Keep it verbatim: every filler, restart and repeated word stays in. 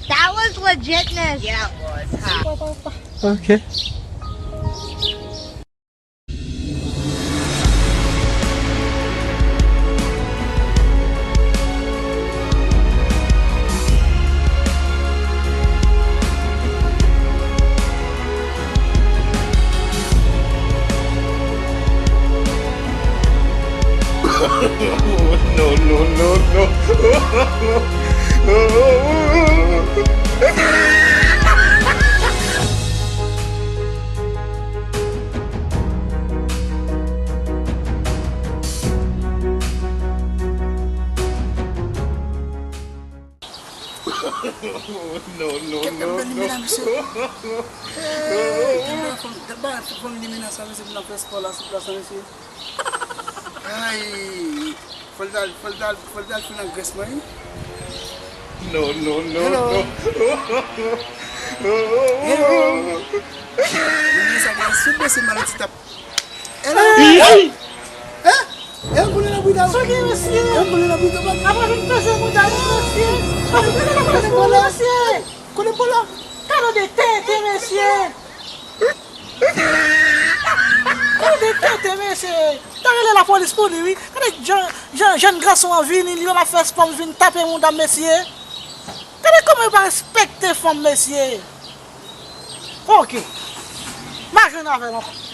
That was legitness. Yeah, it was. Ha. Ok. No, no, no, no. No, no, no, no. Hey, kenbe fòm, kenbe fòm limena sa, mesye, pou n ap fè spò la sou plas la, mesye. Ay, fò l t al, fò l t al, fò l t al fin nan grès mwen, wi. No, no, no, no. Hello. Hello. Limena sa, gen sou dosye maladi t ap Ey! Ey! Ey! Ey, konnen nan bouda. Sa gen, mesye? Ey, konnen nan bouda, man. Apa vin peze mouda, mesye? Apa vin peze mouda, mesye? Konnen pa la. Gade de tete, mesye. Gade de tete, mesye. Ta rele lapolis pou li, wi. Gade jan, jan, jèn gason an vini, li pa fè spò, vin tape mouda, mesye. Gade kòman yo pa respekte fanm, mesye. Ok. M a jwenn avè l ankò.